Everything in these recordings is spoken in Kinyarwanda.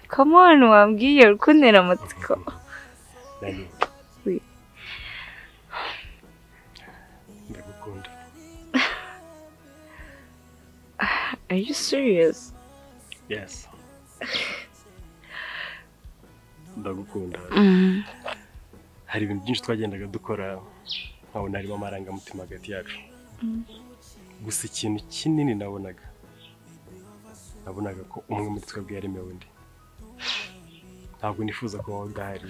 Come on, wambwiye uri kuntera amatsiko. Nani? Oui. Ndagukunda. Are you serious? Yes. Ndagukunda. Hari ibintu byinshi twagendaga dukora nkabona harimo amarangamutima hagati yacu. Gusa ikintu kinini nabonaga ko umwe muri twebwe yaremewe undi. Ntabwo nifuza ko wowe udahari,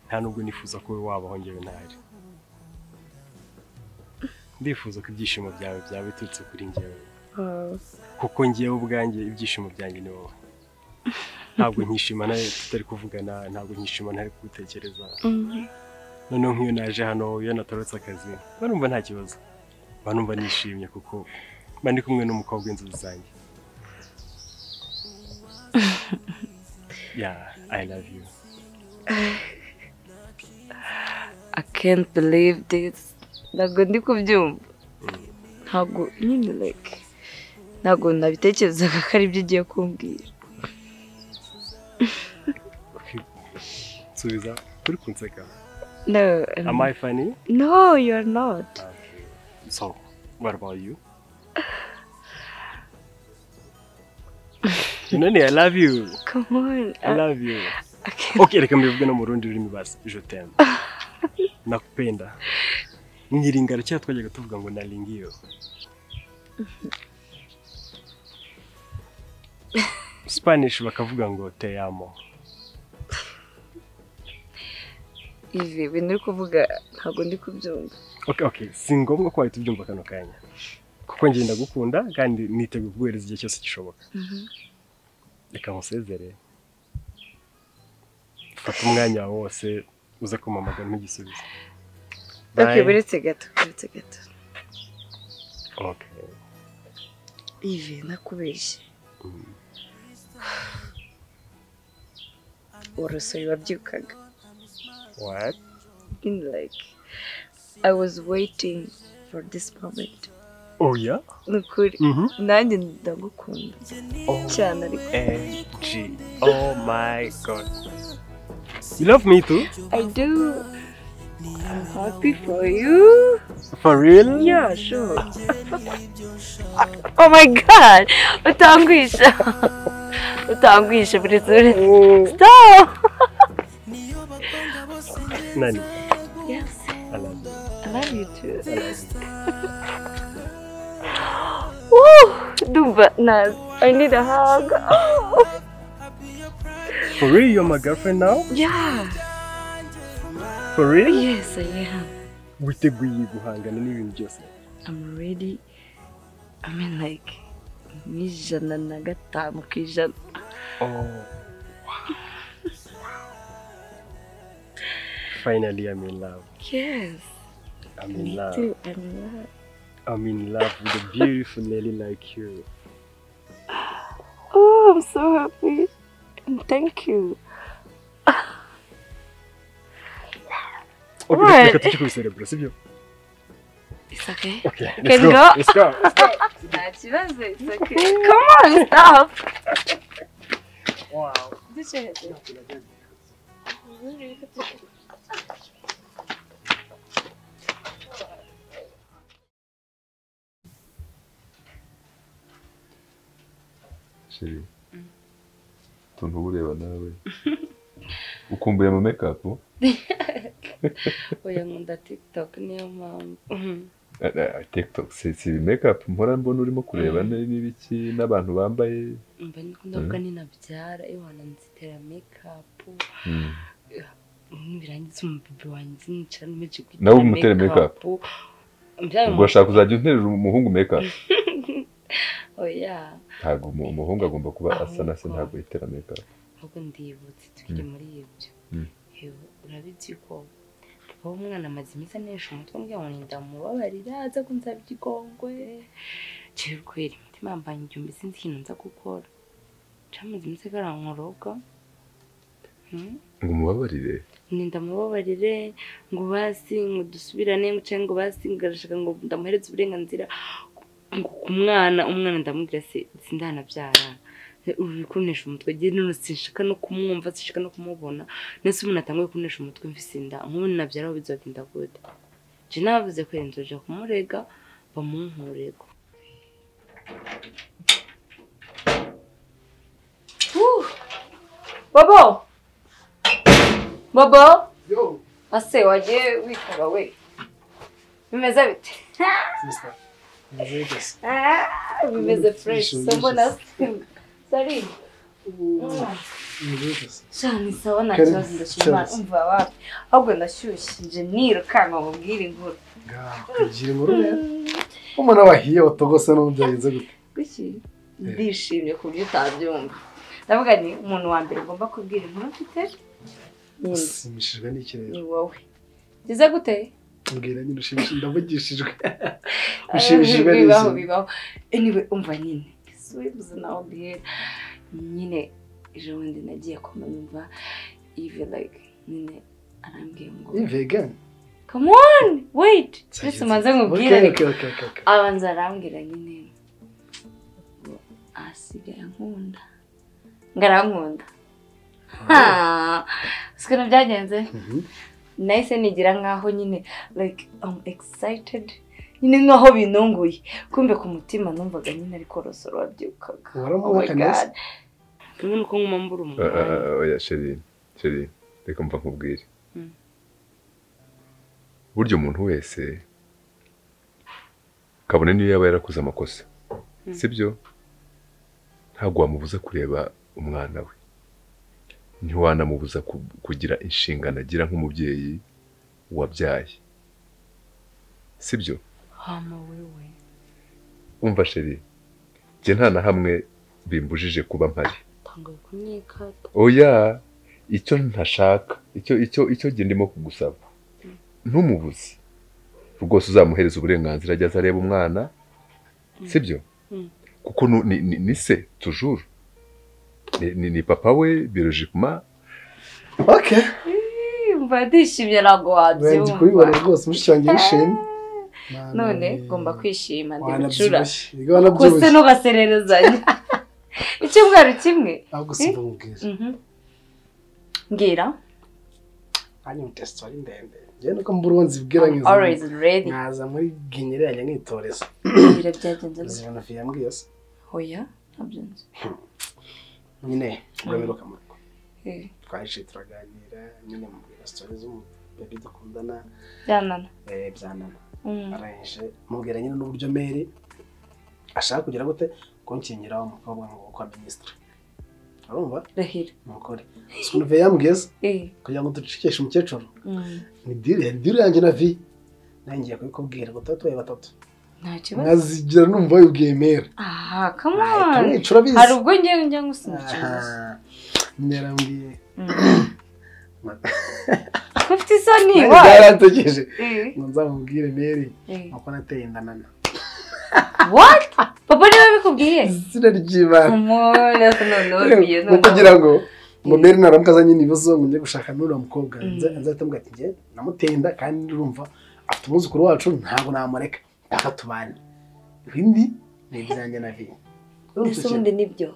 nta nubwo nifuza ko wowe wabaho njyewe ntahari. Ndifuza ko ibyishimo byawe byaba biturutse kuri njyewe, kuko njyewe ubwanjye ibyishimo byanjye ni wowe. Ntabwo nkishima nawe tutari kuvugana, ntabwo nkishima ntari kugutekereza. Noneho nk'iyo naje hano, iyo natorotse akazi, mba numva nta kibazo, mba numva nishimye kuko mba ndi kumwe n'umukobwa w'inzozi zanjye. Yeah, I love you. I can't believe this. Ntabwo ndi kubyumva. Ntabwo nyine like ntabwo nabitekerezaga ko ari byo ugiye kumbwira. Nsubiza, uri kunseka. No. Am I funny? No, you're not. Okay. So, what about you? Nani, I love you. Come on. I love you. Okay, reka mbivuge no mu rundi rurimi basi. Je t'aime. Nakupenda. Nyiringara cya twajyaga tuvuga ngo nalingiyo. Spanish bakavuga ngo te amo. Ivi, ibintu uri kuvuga ntabwo ndi kubyumva. Okay, si ngombwa ko wahita ubyumva kano kanya. Kuko njye ndagukunda kandi niteguye kuguhereza igihe cyose gishoboka. Reka nkusezere. Fata umwanya wawe wose uze kumpamagara nk'igisubizo. Okay, buretse gato. Okay. Ivi, nakubeshye. Urusobe wabyukaga. What? In like, I was waiting for this moment. Oh yeah? Nukuri. Nanjye ndagukunda. Cyane ariko. G. Oh my God. You love me too? I do. I'm happy for you. For real? Yeah, sure. Oh my God! Utangwisha. Utangwisha, please. Stop! Nani? Yes. I love you. I love you too. I love you. Woo! Dumba, Naz, I need a hug. Oh. For real, you're my girlfriend now? Yeah. For real? Yes, I am. Witeguye guhangana n'ibintu byose. I'm ready. I mean like 105%. Oh. Wow. Finally, I'm in love. Yes. I'm in love. Me too. I'm in love. I'm in love with a beautiful lady like you. Oh, I'm so happy. And thank you. Okay, reka tujye kubiserebura, sibyo? It's okay. Okay, let's go. Let's go. Nta kibazo, it's okay. Come on, stop. Wow. Chérie, utuntu uba ureba nawe ukumbuye ama make-up? Oya, nkunda TikTok niyo mpamvu. TikTok si make-up mpora mbona urimo kureba n'ibiki n'abantu bambaye. Mba ndavuga ninabyara iwana nzitera make-up. Nibirangiza umubebe wanjye nicara nmeje kwitera nawe umutere make-up. Ubwo ashaka kuzajya unterera umuhungu make-up. Oya. Ntabwo umuhungu agomba kuba asa na se, ntabwo yitera make-up. Ahubwo ndibutse tukiri muri ibyo. Urabizi ko papa w'umwana amaze iminsi anesha umutwe mbwira ngo ndamubabarira aza kunsaba igikongwe. Jewe kweri umutima wambanye igihumbi sinzi ikintu nza gukora. Camaze iminsi karankoroga. Ngo umubabarire? Ndamubabarire ngo basi ngo dusubirane ngo basi ngarashaka ngo ndamuhereze uburenganzira ngo ku mwana, umwana ndamubwira se sindanabyara Uri kunesha umutwe je none sinshaka no kumwumva sinshaka no kumubona. Nese umuntu atanguye kunesha umutwe mfise inda nk'ubu nabyara aho bizogenda gute? Je navuze ko nzoja kumurega bamunkurego. Bobo! Bobo! Yo! Ase waje wikaba we. Bimeze bite? Sister. Bimeze bite? Bimeze fresh. Sambona. Sorry. Shani sawa na kibazo ndashima umva wapi. Ahubwo ndashyushye nje nirukanka mubwire inkuru. Kugira inkuru rero. Umuntu wahiye watogose n'ubyagenze gute? Guki? Ndishimye ku buryo utabyumva. Ndavuga ni umuntu wa mbere ugomba kubwira inkuru mfite. Ushimishijwe n'iki rero? Ni wowe. Byiza gute? Mbwira nyine ushimishijwe ndavugishijwe. Ushimishijwe n'iki? Bibaho. Anyway, umva nyine. Subiza nawe mbwira. Nyine ejo bundi nagiye kumva Eve like nyine arambwiye ngo Eve again? Come on, wait. Twese maze nkubwire. Okay. Abanza arambwira nyine ngo asigaye ankunda. Ngarankunda. Ha. Siko byagenze. Nahise nigira nkaho nyine like I'm excited. Nyine nkaho binunguye. Kumbe ku mutima numvaga nyine ariko rosoro wabyukaga. Waramuhakanye. Kimwe nuko nkumambura umuntu. Oya chérie, reka mva nkubwire. Buryo umuntu wese kabone niyo yaba yarakoze amakosa. Sibyo? Ntabwo wamubuza kureba umwana we. Ntiwanamubuza kugira inshingano agira nk'umubyeyi wabyaye. Sibyo? Hama wewe. Umva chérie, njye nta na hamwe bimbujije kuba mpari. Oya, icyo ntashaka, icyo njye ndimo kugusaba. Ntumubuze. Rwose uzamuhereza uburenganzira ajya areba umwana. Sibyo? Kuko ni se toujours. Ni papa we biologiquement. Okay. Mva ndishimye ntabwo wabyumva. Ndi kubibona rwose mushiki wanjye yishimye. None ngomba kwishima ndi bucura. Kose ntugasererezanye. Icyumweru kimwe. Ahubwo simba nkubwira. Mbwira. Hanyuma test wari ndende. Njye nuko mbura uwo nzibwira nkiza. Always ready. Nkaza muri ginyere yanjye nkitoreza. Mbwira byagenze gute? Uzibona fi yambwiye se? Oya, ntabyo nzi. Nyine urabiruka mu rugo. Twaje turaganira nyine mubwira stories z'umubebi dukundana. Byanana. Byanana. Arangije mubwira nyine n'uburyo Mary ashaka kugira gute konkinyira wa mukobwa ngo kwa ministre. Urumva? Rahira. Mukore. Sikunuve yambwiye se? Kugira ngo ducikeshe umukecuru. Ni deal yanjye na vi. Nangiye kubikubwira ngo tuba batatu. Nta kibazo. Nkazigira numva yubwiye Mary. Ah, come on. Hari ubwo ngiye njya ngusinyikira. Narambwiye. Ufite isoni wa. Yarantegeje. Ngo nzamubwire Mary uko nateye inda nana. What? Papa niwe bikubwiye? Izina ry'Imana. Umuntu kugira ngo Mary naramuka azanye ibibazo ngo njye gushaka n'uriya mukobwa nzahita mubwira ati njye namuteye inda kandi urumva afite umwuzukuru wacu ntabwo namureka mpaka tubane. Ibindi ni ibyanjye na vi. Ese ubundi nibyo?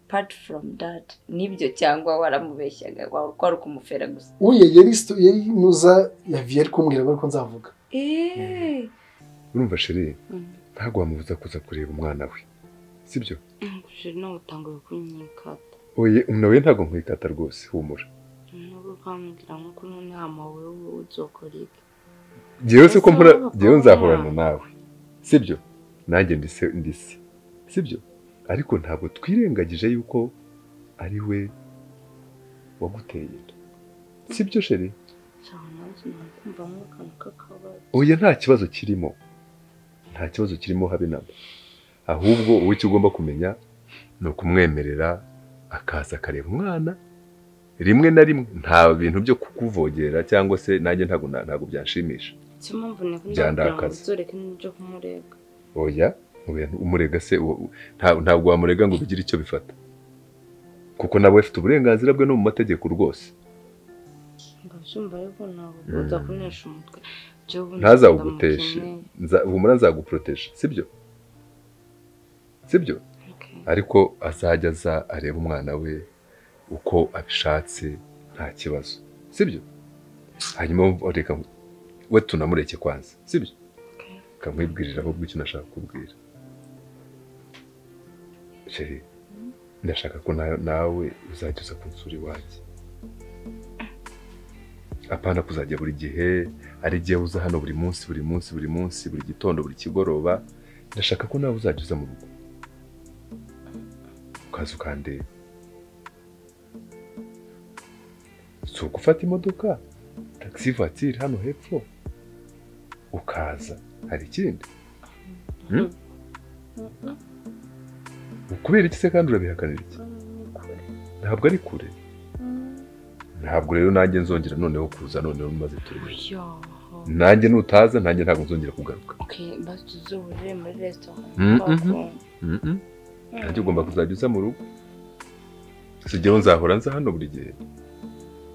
Apart from that, nibyo cyangwa waramubeshyaga wari kumufera gusa? Uye yari nuza ya vi yari kumbwira ngo ariko nzavuga. Urumva chérie, ntabwo wamubuza kuza kureba umwana we. Sibyo? Chérie nawe utanguye kunyikata. Oye, nawe ntabwo nkwikata rwose, humura. Nubwo ukambwira nkuko none hama wewe uzokora iki? Jewe se ko mpora, jewe nzahorana nawe. Sibyo? Nanjye ndise. Sibyo? Ariko ntabwo twirengagije yuko ari we waguteye inda. Sibyo chérie? Oya nta kibazo kirimo. Nta kibazo kirimo habe namba. Ahubwo wowe icyo ugomba kumenya ni ukumwemerera akaza akareba umwana rimwe na rimwe, nta bintu byo kukuvogera cyangwa se nanjye ntabwo byanshimisha. Byandakaza. Oya, umurega se ntabwo wamurega ngo bigire icyo bifata. Kuko nawe afite uburenganzira bwe no mu mategeko rwose. Ntazawuguteshe. Humura nzaguproteje, sibyo? Sibyo? Ariko azajya aza areba umwana we uko abishatse nta kibazo, sibyo? Hanyuma reka we tunamureke kwanza, sibyo? Kamwibwirira ahubwo icyo nashaka kubwira. Chérie, ndashaka ko nawe uzajya uza kunsura iwanjye. Apana kuzajya buri gihe ari gihe uza hano buri munsi buri munsi buri munsi buri gitondo buri kigoroba. Ndashaka ko nawe uzajya uza mu rugo ukaza ukandeba. Si ugufata imodoka taxi voiture hano hepfo ukaza, hari ikindi? Ukubera iki se kandi urabihakanira iki? Ntabwo ari kure. Ntabwo rero nanjye nzongera noneho kuza noneho maze turi. Nanjye nutaza nanjye ntabwo nzongera kugaruka. Okay, basi tuzohurire muri restaurant. Nanjye ugomba kuzajya uza mu rugo. Sijyeho nzahora nza hano buri gihe.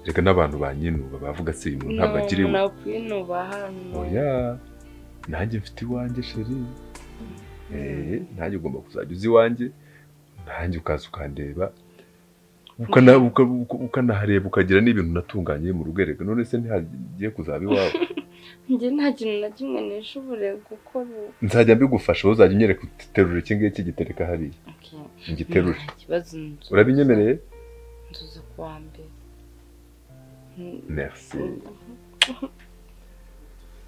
Reka n'abantu banyinuba bavuga se uyu muntu ntabwo akiri we. Oya, nanjye mfite iwanjye chérie. Nanjye ugomba kuzajya uza iwanjye, nanjye ukaza ukandeba. Ukanahareba ukagira n'ibintu natunganye mu rugo. Erega none se ntihagiye kuzaba iwawe? Njye nta kintu na kimwe nishobora gukora. Nzajya mbigufasha, wowe uzajya unyereka uterura iki ngiki gitereka hariya. Ngiterure. Urabinyemereye? Nzuza kuwa mbere. Merci.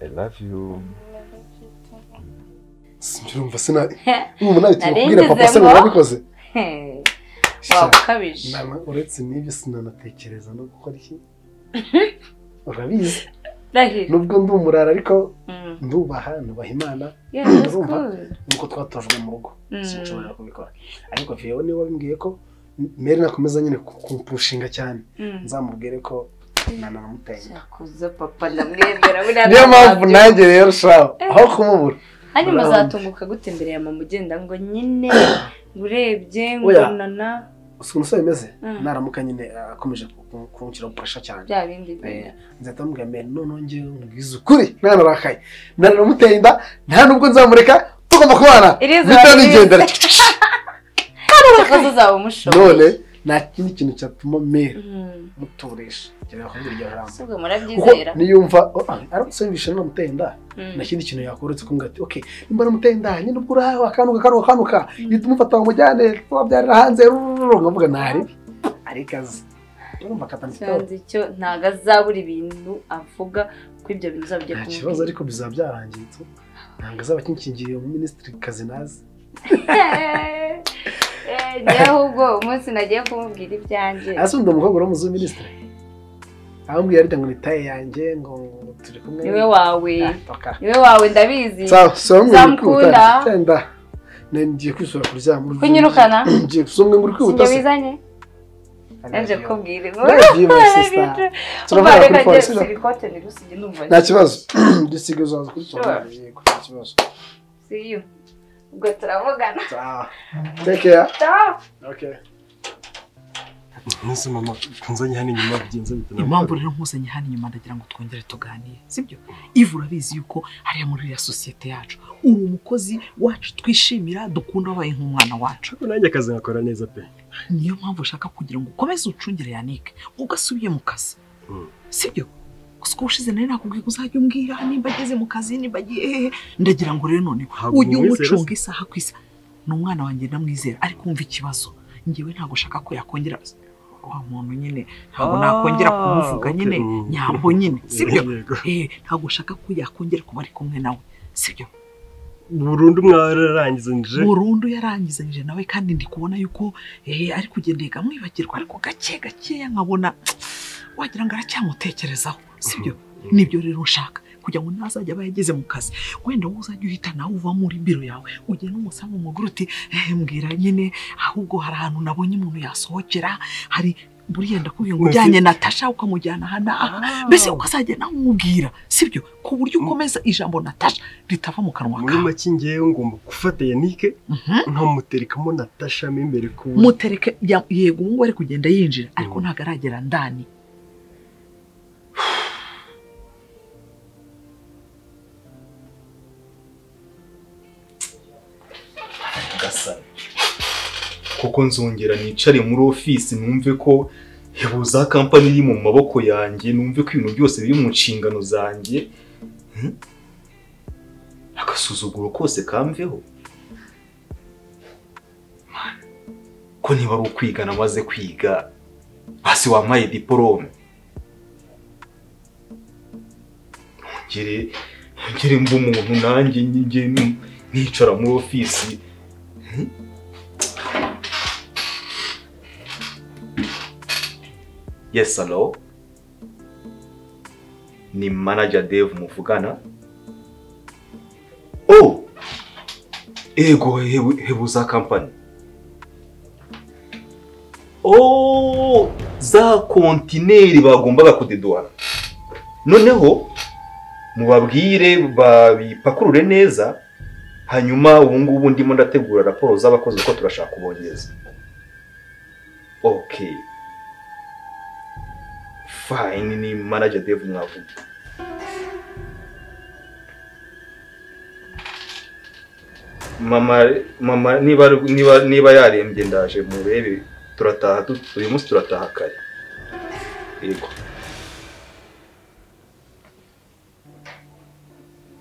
I love you. Sinjurumva sina ubu nawe kubwira papa se nabikoze. Wakabije. Mama uretse n'ibyo sinanatekereza no gukora iki. Urabizi. Nubwo ndi umurara ariko ndubaha nubaha Imana. Urumva nuko twatojwe mu rugo. Sinshobora kubikora. Ariko Vio niwe wabimbwiye ko Mary nakomeza nyine kumpushinga cyane. Nzamubwire ko nana namuteye. Cyakuze papa ndamwemera buriya. Niyo mpamvu nanjye rero shaho aho kumubura. Hanyuma uzatunguka gute imbere ya mama ugenda ngo nyine urebye ngo nana ukuntu se bimeze naramuka nyine akomeje kunshyira pressure cyane bya bindi nzahita mubwira mbere none ngiye mbwiza ukuri nanarakaye naramuteye inda nta nubwo nzamureka tugomba kubana bitanigendera cyakoze uzaba umushoboye none nta kindi kintu cyatuma mera muturisha cyane kuvuga iryo jambo ubwo murabyizera niyumva aramutse yumvishe namuteye inda nta kindi kintu yakoretse kumbwira ati okay nimba namuteye inda nyine ubwo uraho akanuka akanuka yituma umufata ngo mujyane twabyarira hanze nkavuga ntari arikaze urumva katamfite icyo ntago azabura ibintu avuga ko ibyo bintu uzabijya kumubwira nta kibazo ariko bizaba byarangiye ntabwo azaba akinkingiriye mu minisitiri kazi nazi njyewe ahubwo umunsi nagiye kumubwira ibyanjye ese undi umukobwa uramuzi minisitiri ambwira ariko ngo ni taye yanjye ngo turi kumwe niwe wawe niwe wawe ndabizi zamukunda ngiye kwisura kuryama kunyirukana ngiye gusomwe ngo uri kwihuta se bizanye naje kubwira turavuga kuri polisi nta kibazo dusigaye uzaza kuri yego nta kibazo see you ubwo turavugana take care okay. Nese mama kunzanye hano inyuma bigenze bite? Impamvu rero nkuzanye hano inyuma ndagira ngo twongere tuganire, sibyo? Ivu urabizi yuko hariya muri ya societe yacu uri umukozi wacu twishimira dukunda wabaye nk'umwana wacu. Nanjye akazi nkakora neza pe. Niyo mpamvu ushaka kugira ngo ukomeze ucungire Yannick ugasubiye mu kazi, sibyo? Gusa ushize nari nakubwiye ko uzajya umbwira nimba ageze mu kazi nimba agiye, ndagira ngo rero none ujye umucunga isaha ku isaha. Ni umwana wanjye ndamwizera ariko umva ikibazo ngewe ntabwo ushaka ko yakongera wa muntu nyine ntabwo nakongera kumuvuga nyine nyambo nyine, sibyo? Ntabwo ushaka ko yakongera kuba ari kumwe nawe, sibyo? Burundu mwararangizanyije? Burundu yarangizanyije nawe kandi ndi kubona yuko ari kugenda amwibagirwa ariko gake gakeya nkabona wagira ngo aracyamutekerezaho, sibyo? Nibyo rero nshaka kugira ngo ntazajya aba yageze mu kazi wenda wowe uzajya uhita nawe uva muri biro yawe ugenda umusanga umugore uti mbwira nyine ahubwo hari ahantu nabonye umuntu yasohokera hari buriya ndakubwiye ngo ujyanye Natasha ukamujyana aha n'aha mbese ukazajya nawe umubwira, sibyo? Ku buryo ukomeza ijambo Natasha ritava mu kanwa kawe. Muri make ngewe ngomba gufata Yannick nkamuterekamo Natasha mo imbere ku mutereke. Yego ubu ngubu ari kugenda yinjira ariko ntabwo aragera ndani. Kuko nzongera nicare muri office numve ko hebuza company iri mu maboko yanjye, numve ko ibintu byose biri mu nshingano zanjye. Akasuzuguro kose kamveho. Ko niba ari ukwiga namaze kwiga, basi wampaye diplome. Ngere mba umuntu nanjye njye nicara muri office. Yes, hello. Ni manager Dave muvugana. Oh! Ego hebuza company. Oh, za kontineri bagombaga kudedwana. Noneho mubabwire babipakurure neza, hanyuma ubu ngubu ndimo ndategura raporo z'abakozi ko turashaka kubongeza. Okay. Fine, ni manager Dave mwavuga. Mama niba yarembye ndaje murebe, turataha uyu munsi turataha kare. Yego.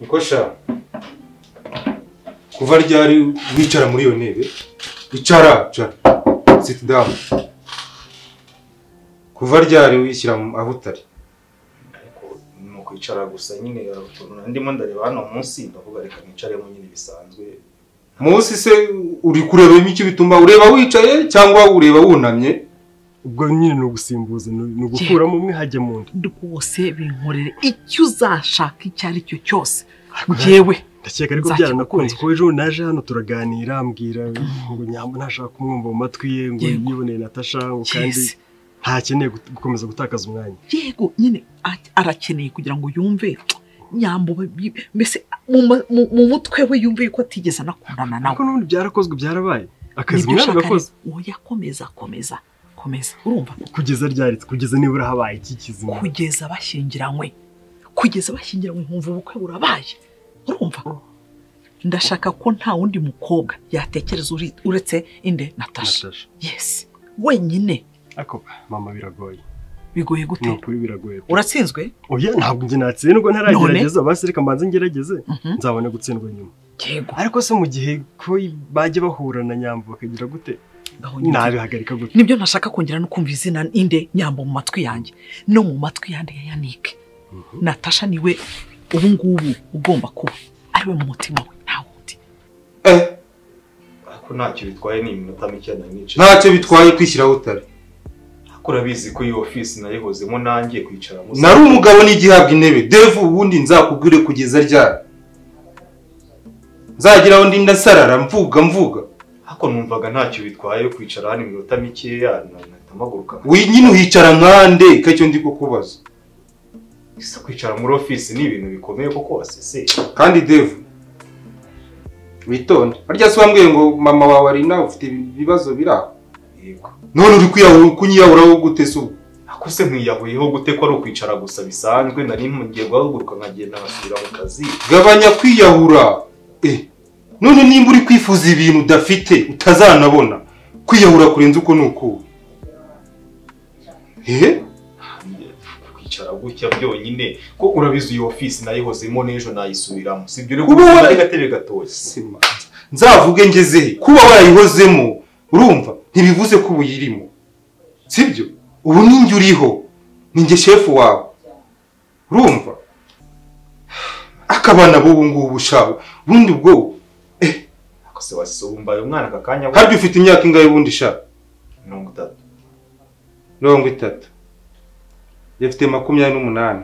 Nikosha, kuva ryari wicara muri iyo ntebe? Icara, sit down. Kuva ryari wishyira aho utari? Ariko ni ukwicara gusa nyine, ndimo ndareba hano munsi ndavuga reka nicaremo nyine bisanzwe. Munsi se uri kureba icyo bituma ureba wicaye cyangwa ureba wunamye? Ubwo nyine ni ugusimbuza, ni ugukuramo umwe hajya mu ndi. Rwose binkorere icyo uzashaka icyo ari cyo cyose. Njyewe ndakeka ariko byaranakunze ko ejo naje hano turaganira, ambwira ngo Nyambo ntashaka kumwumva mu matwi ye, ngo yiboneye Natasha, ngo kandi ntakeneye gukomeza gutakaza umwanya. Yego nyine arakeneye kugira ngo yumve Nyambo, mbese mu mutwe we yumve yuko atigeze anakundana nawe. Ariko n'ubundi byarakozwe, byarabaye. Akazi mwana gakoze. Oya, komeza komeza, urumva? Kugeza ryari? Kugeza nibura habaye iki kizima? Kugeza bashyingiranywe. Nkumva ubukwe burabaye. Urumva? Ndashaka ko nta wundi mukobwa yatekereza uretse inde Natasha. Yes, wenyine. Ako mama biragoye. Bigoye gute? No, kuri biragoye. Uratsinzwe? Oya, ntabwo nje natsindwa, ntaragerageza, basi reka mbanze ngerageze, nzabone gutsindwa nyuma. Yego. Ariko se mu gihe ko bajye bahura na Nyambo bakagira gute? Nabihagarika gute? Nibyo ntashaka kongera no kumva izina inde Nyambo mu matwi yanjye no mu matwi yande ya Yannick. Natasha niwe ubu ngubu ugomba kuba ariwe mu mutima we, nta wundi. Ako ntacyo bitwaye, ni iminota mike na nice. Ntacyo bitwaye kwishyiraho utari. Urabizi ko iyo office nayihozemo nanjye kwicara musa. Nari umugabo n'igihabwa intebe. Dave ubundi nzakubwire kugeza ryari? Nzagiraho ndi ndasarara mvuga. Hako numvaga ntacyo bitwaye kwicara hano iminota mikeya natamaguruka. We nyine uhicara nkande kacyo ndi kukubaza. Ese kwicara muri office ni ibintu bikomeye koko wasese. Kandi Dave witonde. Harya se wambwiye ngo mama wawe ari nawe ufite ibibazo biraho? Yego. None uri kunyiyahuraho gute se ubu? Ako se nkiyahuyeho gute ko ari ukwicara gusa bisanzwe, nari ngiye guhaguruka nkagenda nkasubira mu kazi. Gabanya kwiyahura. None nimba uri kwifuza ibintu udafite utazanabona, kwiyahura kurenza uko nuko. Kwicara gutya byonyine ko urabizi iyo office nayihozemo n'ejo nayisubiramo. Sibyo uri kuba ari gatebe gatoya. Nzavuge ngeze he? Kuba warayihozemo urumva ntibivuze ko ubuyirimo. Sibyo? Ubu ninjye uriho, ninjye shefu wawe. Urumva? Akabana bubu ngubu shawo. Bundi ubwo akose wasumba uyu mwana kakanya. Harya ufite imyaka ingahe bundi sha? 30. 30. Yafite 28.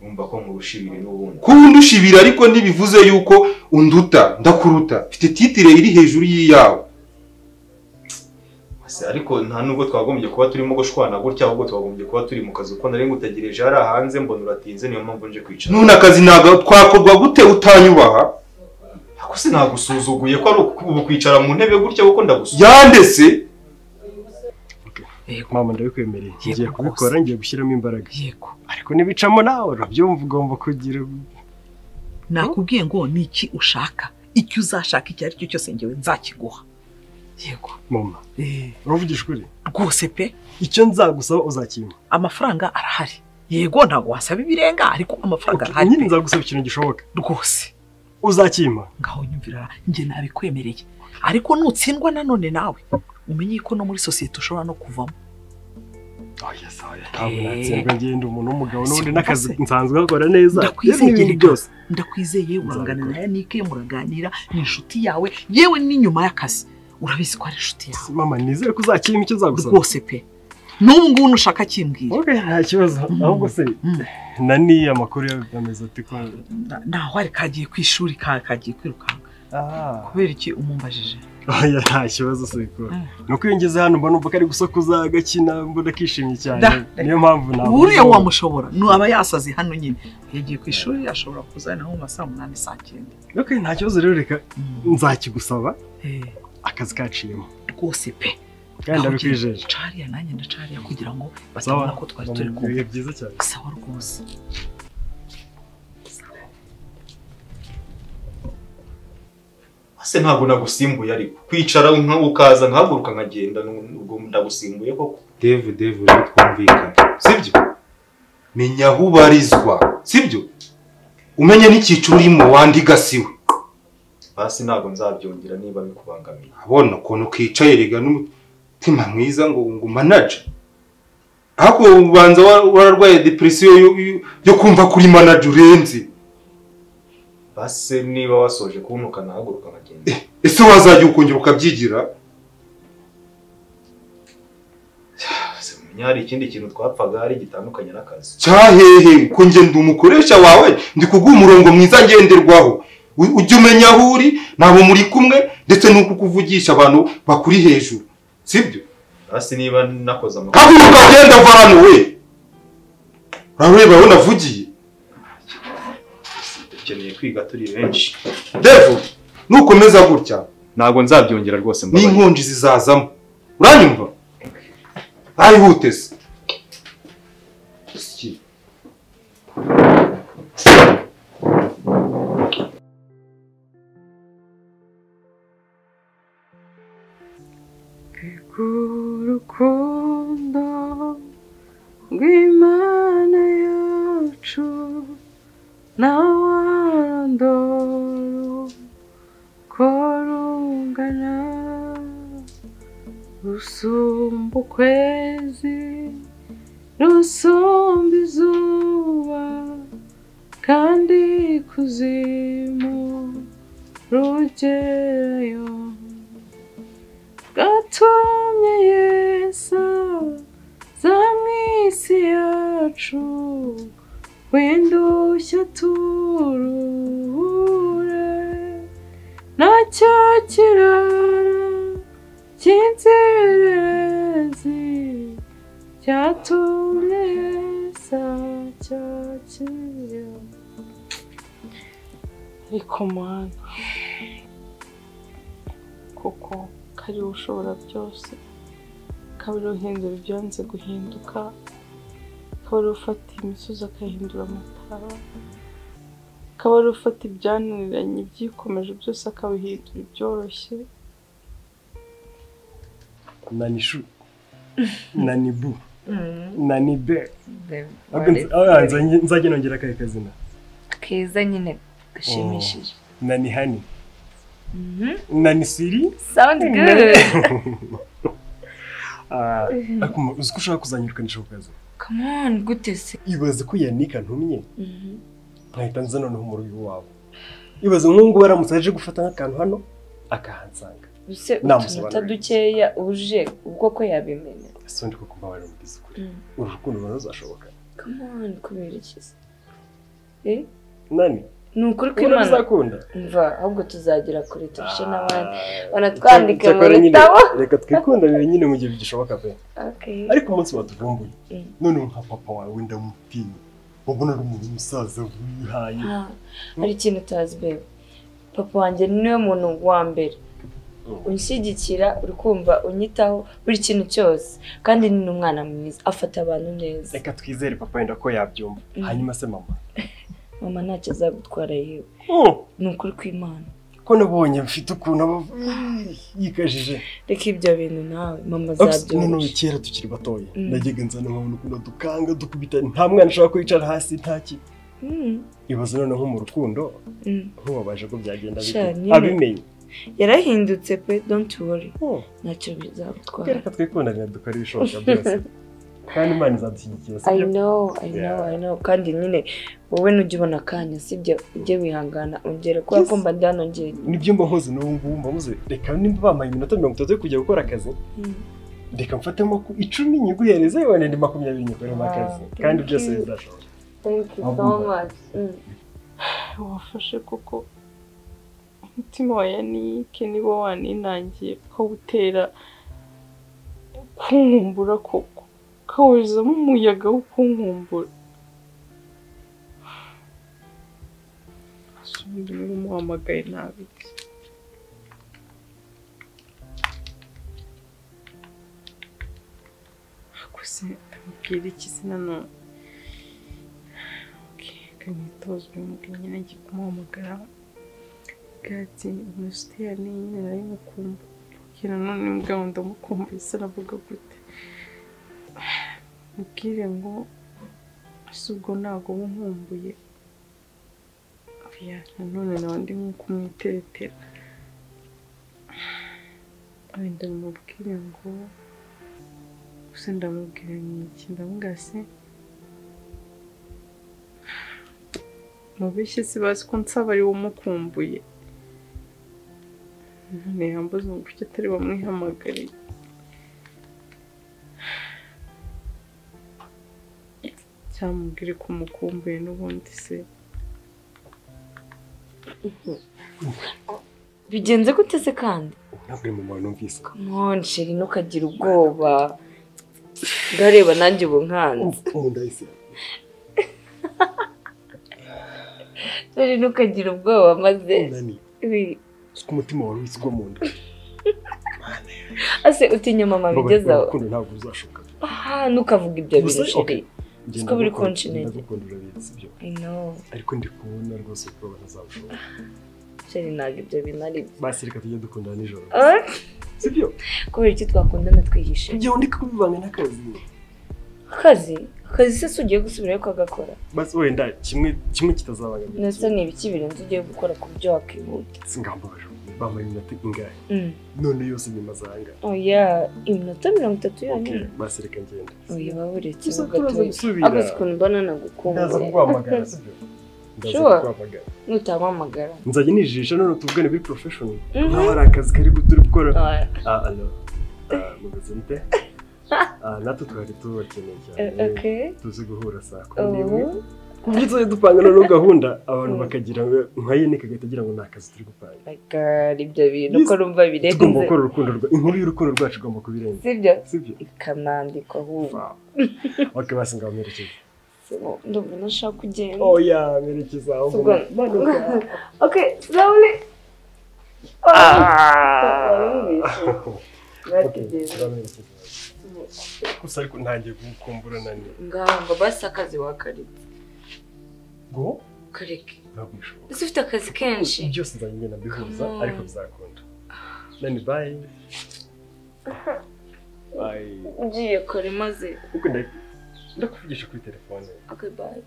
Numva ko nkurusha ibiri n'ubundi. Kundusha ibiri ariko ntibivuze yuko unduta, ndakuruta. Mfite titire iri hejuru yiyawe. Ariko nta nubwo twagombye kuba turimo gushwana gutya, ahubwo twagombye kuba turi mu kazi uko nari ngutegereje hari hanze mbona uratinze, niyo mpamvu nje kwicara. None akazi naga twakorwa gute utanyubaha? Ako se nagusuzuguye ko ari ubu kwicara mu ntebe gutya kuko ndagusuzuguye. Yandese. Mama ndabikwemereye, ngiye kubikora, ngiye gushyiramo imbaraga. Yego. Ariko nibicamo nawe urabyumva ugomba kugira. Nakubwiye ngo ni iki ushaka, icyo uzashaka icyo ari cyo cyose ngewe nzakiguha. Yego. Mama. Uravugisha ukuri? Rwose pe. Icyo nzagusaba uzakimpa. Amafaranga arahari. Yego ntabwo wasaba ibirenga ariko amafaranga arahari. Nyine nzagusaba ikintu gishoboka. Rwose. Uzakimpa. Ngaho nyumvira njye nabikwemereye. Ariko nutsindwa nanone nawe umenye ko no muri sosiyete ushobora no kuvamo. Oya sawa, ntabwo natsindwa ngenda umuntu w'umugabo n'ubundi n'akazi nsanzwe gakora neza. Ndakwizeye byose. Ndakwizeye urangana na Yannick muraganira, ni inshuti yawe yewe ni nyuma y'akazi. Urabizi ko ari inshuti yawe. Mama nizere ko uzakimpa icyo nzagusaba. Rwose pe. N'ubu ngubu nushaka kimbwira. Okay, nta kibazo. Ahubwo se nani amakuru yameze ati ko naho ari kagiye kwishuri kagiye kwirukanka. Kubera iki umumbajije? Oya nta kibazo se ko. Nuko iyo ngeze hano mbona umva kari gusakuza agakina mbona kishimye cyane. Niyo mpamvu nawe. Uriya wamushobora. No aba yasaze hano nyine. Yagiye kwishuri ashobora kuzana nko mu masaha 8 saa 9. Okay, nta kibazo rero reka nzakigusaba. Akazi kaciyemo. Rwose pe. Kandi ndabikwijeje. Cariya nanjye ndacariya kugira ngo batabona ko twari turi kumwe. Ibihe byiza cyane. Sawa rwose. Ase ntabwo nagusimbuye ariko kwicara ukaza nkahaguruka nkagenda ubwo ndagusimbuye koko. Dave rero twumvikana. Sibyo? Menya aho ubarizwa. Sibyo? Umenye n'icyiciro urimo wandigasiwe. Basi ntabwo nzabyongera niba bikubangamiye. Abona ukuntu kicaye rega n'umutima mwiza ngo manager. Ariko ubanza wararwaye depression yo kumva kuri manager urenze. Basi niba wasoje kuntuka nahaguruka nkagenda. Ese wazajya ukongera ukabyigira? Hari ikindi kintu twapfaga hari gitandukanye n'akazi. Cyahehe ko nge ndi umukoresha wawe ndi kuguha umurongo mwiza ngenderwaho. Ujye umenya aho uri nabo muri kumwe ndetse nuko kuvugisha abantu bakuri hejuru. Sibyo? Basi niba nakoze amakosa. Haguruka genda va hano we. Urareba aho navugiye. Dukeneye kwiga turi benshi. Devo nukomeza gutya ntabwo nzabyongera rwose mbabaye. N'inkonji zizazamo. Uranyumva? Ayihute se. Urukundo rw'Imana yacu nawarondoro ko rungana rusumba ukwezi rusumba izuba kandi kuzimu rugerayo gatumye Yesu za mw'isi yacu windushya turuhure nacyo kirara cy'inzererezi cyatumye Yesu acyakira. Ariko Mana kuko kari ushobora byose, kabiri uhindura ibyanze guhinduka, kabiri ufata imisozi akahindura amatara, kabiri ufata ibyananiranye ibyikomeje byose akabihindura ibyoroshye. Nani shu, nani bu, nani be. Nzajya nongera akahe kazina keza nyine gashimishije. Nani hani. Nani siri? Sound good. Akuma uzi ko ushaka kuzanyirukanisha ku kazi? Come on, gute se? Ibaze ko Yannick antumye. Nkahita nza noneho mu rugo iwabo. Ibaze nk'ubu baramutse aje gufata nk'akantu hano akahansanga. Use utunota dukeya uje ubwo ko yabimenya. Ese ndi ko kumbabarira umubwiza ukuri. Uru rukundo ruzashoboka. Come on, kubera iki se? Nani? Ni ukuri kw'Imana. Mva ahubwo tuzagera kure turushe n'abandi banatwandike mu bitabo. Reka twikundanire nyine mu gihe bigishoboka pe. Ariko umunsi watuvumbuye none nka papa wawe ndamutinya ubona ari umuntu w'umusaza wihaye. Hari ikintu utazi bebe, papa wanjye niwe muntu wa mbere unshyigikira, uri kumva unyitaho buri kintu cyose, kandi ni n'umwana mwiza afata abantu neza. Reka twizere papa wenda ko yabyumva. Hanyuma se mama? Mama ntacyo azagutwara yewe. Ni ukuri kw'Imana. Ko nabonye mfite ukuntu aba yikajije. Reka ibyo bintu nawe mama zabyoroshye. None kera tukiri batoya najyaga nzana nkabona ukuntu dukanga dukubita, nta mwana ushobora kwicara hasi ntaki. Ibaze noneho mu rukundo nkubabaje ko byagenda bite abimenye. Yarahindutse pe, don't worry. Ntacyo bizagutwara. Reka twikundanira dukora ibishoboka byose. Kandi Imana izadushyigikira. I know, I know, I know. Kandi nyine wowe nujya ubona akanya sibyo, ujye wihangana ongera kubera ko mba ndi hano njyenyine. Nibyo mba nkoze n'ubu ngubu mba nkoze. Reka nimba bampaye iminota 30 yo kujya gukora akazi, reka mfatemo 10 nyiguhereze wenda ndi 20 nyikoremo akazi. Kandi byose bizashoboka. Thank you so much. Wafashe kuko umutima wa Yannick niba waninangiye ukawutera kunkumbura koko, ukawuzamo umuyaga wo kunkumbura. Asundi niba umuhamagaye nabi. Gusa ndamubwira iki se nanone? Kanitozwe mubwira nyine ngiye kumuhamagara. Gati umushuti yani nyine nari mukumva. Kira none mbwa ndamukumva ese aravuga gute? Mubwire ngo ese ubwo ntago nkumbuye. Oya nanone nawe ndi nko kumwiteretera. Wenda mubwire ngo gusa ndamubwira iki, ndamubwira se mubeshye si bazi ko nsaba ari we umukumbuye. None yambuza ngo kuki atari bamwihamagariye. Cyamubwire ko umukumbuye n'ubundi se. Bigenze gute se kandi? Ntabwo uri mama numvise. Come on chérie, ntukagira ubwoba. Ngareba nanjye ubu nkanze. Ndahise. Chérie, ntukagira ubwoba maze. Ku mutima wawe wisigwa mu nda. Ase utinya mama bigezaho. Urukundo ntabwo uzashoka. Ah, ntukavuga ibyo bintu chérie. Siko biri kontinent. Ndagukunda urabizi sibyo? I know. Ariko ndi kubona rwose ko ntazabishobora. Chérie ntabwo ibyo bintu ari byo. Basi reka tujye dukundana nijoro. Sibyo? Kubera iki twakundana twihishe? Igihe undi kubivanga n'akazi. Akazi? Akazi se ugiye gusubirayo ukagakora? Basi wenda kimwe kimwe kitazabangamira. Ndetse ni ibiki birenze ugiye gukora ku byo wakihuta? Singambabaje. Bambaye iminota ingahe? None yose nyuma zanga. Oya, iminota 30 yonyine. Basi reka ngende. Oya, baburetse gatoya. Akoze ukuntu mbona nagukumbuye. Ndaza kuguhamagara sibyo? Ndaza kuguhamagara. Nutampamagara. Nzajya nijisha none tuvugane biri professional. Nkaho ari akazi kari turi gukora. Allo. Mumeze mute? Natwe twari tubakeneye cyane. Tuzi guhura saa 11. Kubyo tuzajya dupanga noneho gahunda abantu bakagira nka Yannick agahita agira ngo ni akazi turi gupanga. My ibyo bintu ko rumva birenze. Tugomba gukora urukundo rwa inkuru y'urukundo rwacu igomba kubirenza. Sibyo? Sibyo. Ikanandikwa ahubwo. Okay, basi ngaho merekeza. Ndumva nashaka kugenda. Oya, merekeza aho. Manuka. Okay, slowly. Gusa ariko ntangiye kugukumbura nani. Ngaho ngo basi akazi wakaritse. Go? Kareke. Ntabwo bishoboka. Ese ufite akazi kenshi? Byose nzajya ngenda mbihuza ariko bizakunda. Nani bye. Bye. Ugiye kare maze. Uko ndakuvugisha kuri telefone. Okay, bye.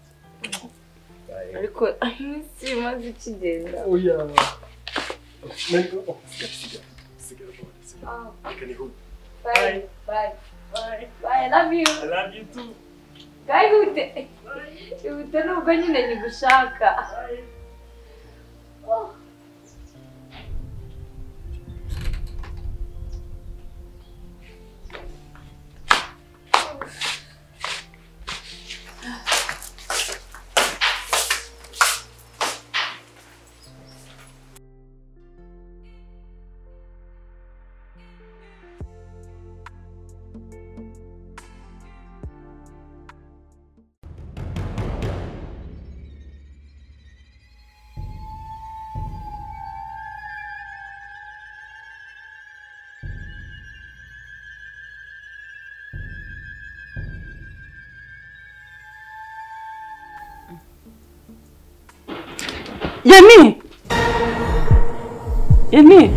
Bye. Ariko iminsi imaze ikigenda. Oya. Nani oh, siga. Siga. Bye. Bye. Bye. Bye. I love you. I love you too. Ihute. Ihute nubwo nyine nyigushaka. Oh. Yami! Yani.